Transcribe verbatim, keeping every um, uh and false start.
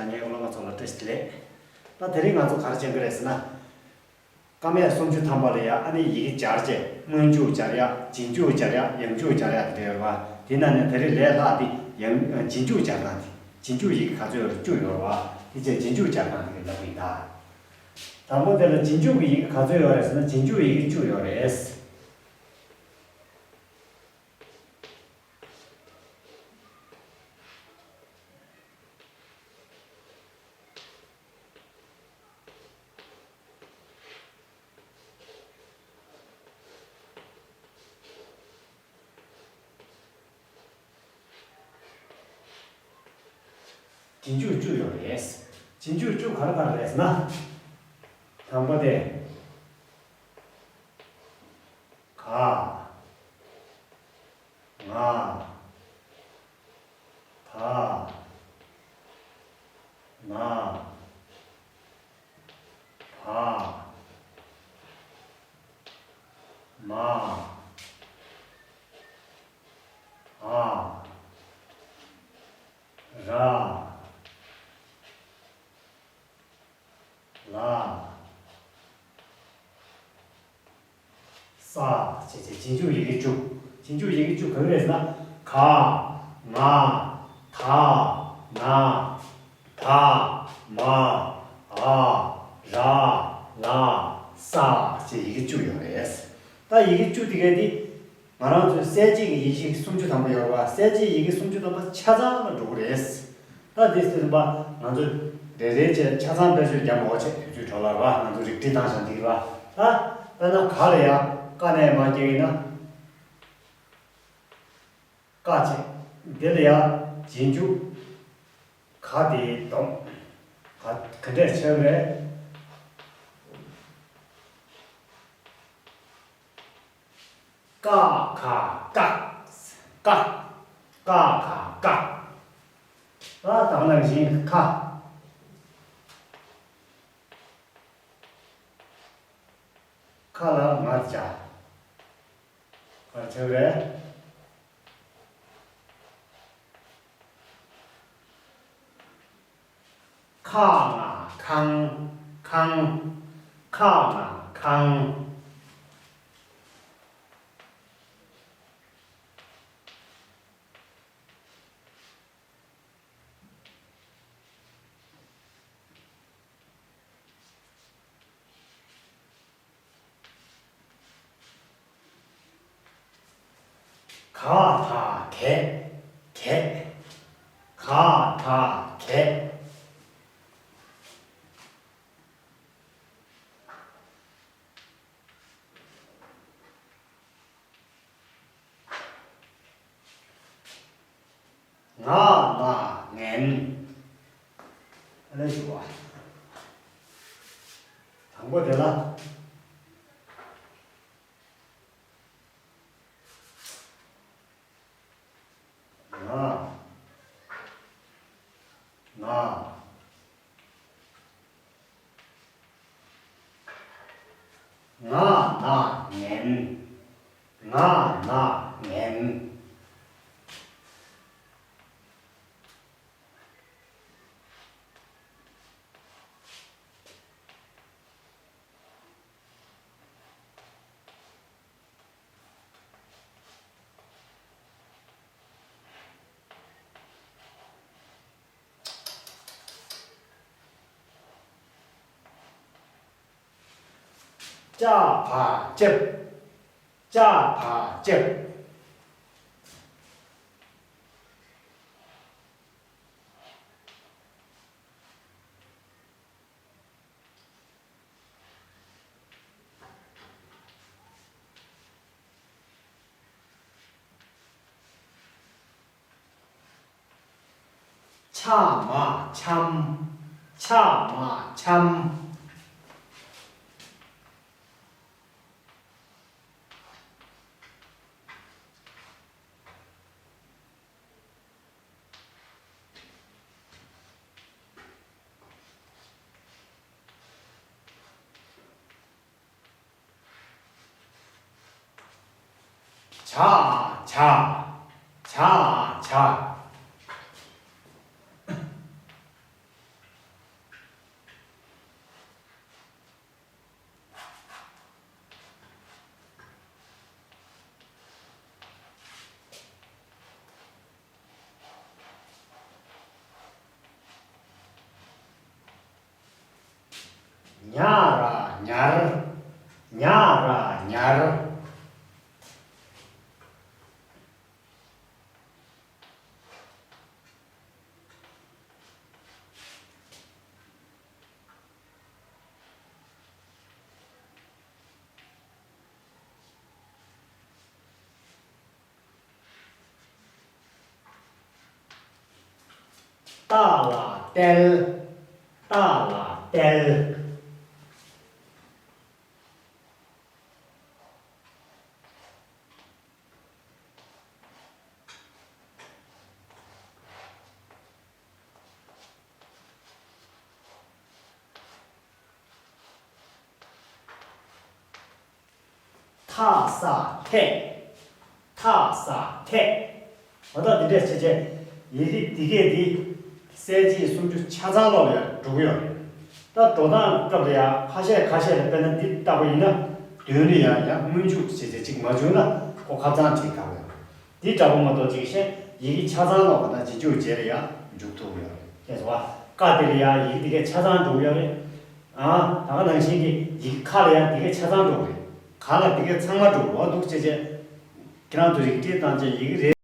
ཉན་སློབ་མ་ཚོ་ལ་བཀྲ་ཤིས་བདེ་ལེགས། ད་དེ་རིང་ང་ཚོ་ག་རེ་བྱེད་ཀྱི་རེད་ཟེར་ན། ཀ་མད་སུམ་ཅུ་ཐམ་པ་ལ་ཡ་ཨ་ནི་ཡི་གེ་སྦྱར་བྱས་སྔོན་འཇུག་སྦྱར་ཡ། རྗེས་འཇུག་སྦྱར་ཡ། ཡང་འཇུག་སྦྱར་ཡ་དེ་འདྲ་ཡོད་རེད་བ། དེ་ནང་ནས་ད་རེས་ལས་སླ་དེ་ཡང་རྗེས་འཇུག་སྦྱར་སྟངས་དེ། རྗེས་འཇུག་ཡི་གེ་ག་ཚོད་ཡོད་རེད། བཅུ་ཡོད་རེད་བ། དེ་བྱས་རྗེས་འཇུག་སྦྱར་སྟངས་དེ་ལབ་ཀྱི་ཡིན་ད། དང་པོ་དེ་ལ་རྗེས་འཇུག་གི་ཡི་གེ་ག་ཚོད་ཡོད་རེད་ཟེར་ན། རྗེས་འཇུག་ཡི་གེ་བཅུ་ཡོད་རེད། རྗེས་འཇུག་བཅུ་ཡོད་རེད། རྗེས་འཇུག་བཅུ་ག་རེ་ག་རེ་རེད་ཟེར་ན། དང་པོ་དེ། ག་ང་། ད། ན། བ། མ། འ། ར། ལ། ས། བྱས་བྱས་རྗེས་འཇུག་ཡི་གེ་བཅུ། རྗེས་འཇུག་ཡི་གེ་བཅུ་ག་རེ་རེད་ཟེར་ན། ག་ང་། ད་ན། ད་མ། འ་ར་ལ་ས། བྱས་ཡི་གེ་བཅུ་ཡོད་རེད། ད་ཡི་གེ་བཅུ་དེ་ག་དེ། ང་རང་ཚོའི་གསལ་བྱེད་ཀྱི་ཡིག་ཆ་སུམ་ཅུ་ཐམ་པ་ཡོད་རེད་བ། གསལ་བྱེད་ཀྱི་ཡི་གེ་སུམ་ཅུ་ཐམ་པ་ཆ་ཚང་ལ་འགྲོ་གི་རེད། ད་དེ་ཟེར་བ་ང་ཚོ་རེ་རེ་བྱས་ཆ་ཚང་བེད་སྤྱོད་རྒྱབ་མ་འོ་ཆེད་དུས་ཚོད་འཕྲོ་བརླག་རེད་བ། ང་ཚོ་རིགས་བསྒྲིགས་བཏང་བཞག་འདི་རེད་བ། ད་དཔེར་ན་ག་ལ་ཡ་ཀ་ནས་མར་སྐྱེལ་ཡིན་ན། ཀ་བྱས། འདི་ལ་ཡ་རྗེས་འཇུག་ག་དེ་སྡོམ། ག་ག་འདྲས་ཆགས་རེད། ཀ་ཁ་ཀ། ཀ། ཀ་ཁ་ཀ། ད་དང་ནང་བཞིན་ཁ། ཁ་ལ་ང་བྱ། ག་ཆགས་རེད། ཁ་ང་ཁང་། ཁང་། ཁ་ང་ཁང་། ག་ད་གད། གད། ག་ད་གད། ང་ན་ངན། ཨ་ལས་ཞུ་བ། དང་པོ་དེ་ལ། ང་། ང་། ང་ན་ངན། ང་ན་ངན། ལྕགས་ཕག་ལྕགས། ལྕགས་ཕག་ལྕགས། ཆ་མ་འཆམ། ཆ་མ་འཆམ། ཆ། ཆ། ཆ། ཆ། ཉ་ར་ཉར། ཉ་ར་ཉར། ཏ་ལ་ཏལ། ཏ་ལ་ཏལ། ཐ་ས་ཐད། ཐ་ས་ཐད། འོ་ད་འདི་འདྲས་བྱས་བྱས། ཡི་གེ་འདི་གས་འདི་གསལ་བྱེད་སུམ་ཅུ་ཆ་ཚང་ལོག་ལ་ཡང་འགྲོ་གི་ཡོད་རེད། ད་འགྲོ་སྟངས་སྐབས་ལ་ཡང་ཁ་ཤས་ཁ་ཤས་ལ། དཔེར་ན་འདི་ལྟ་བུ་ཡིན་ན། མདུན་ལ་ཡང་ཡང་སྔོན་འཇུག་བྱས་བྱས་གཅིག་མ་བྱུང་ན་ཁོ་ཁ་ཚང་བྲིས་དགོས་ཡོད་རེད། འདི་འདྲ་པོ་མ་གཏོགས་ཅིག་ཤེས་ཡི་གེ་ཆ་ཚང་ལོག་པ་ན་རྗེས་འཇུག་རྗེས་ལ་ཡང་འཇུག་ཐུབ་ཡོད་རེད། ཤེས་སོང་བ། ཀ་དེ་ལ་ཡང་ཡི་གེ་འདི་གས་ཆ་ཚང་འགྲོ་གི་ཡོད་རེད། ཨ། ད་ག་ནང་བཞིན་གྱི་ཡི་གེ་ཁ་ལ་ཡང་འདི་གས་ཆ་ཚང་འགྲོ་གི་རེད། ག་ལ་འདི་གས་ཚང་མ་འགྲོ་གི་རེད། འོ་འདུག་བྱས་བྱས། ཁྱེད་རང་ཚོ་ཡི་གེ་བྲིས་བཏང་བྱས་ཡི་གེ་རེ།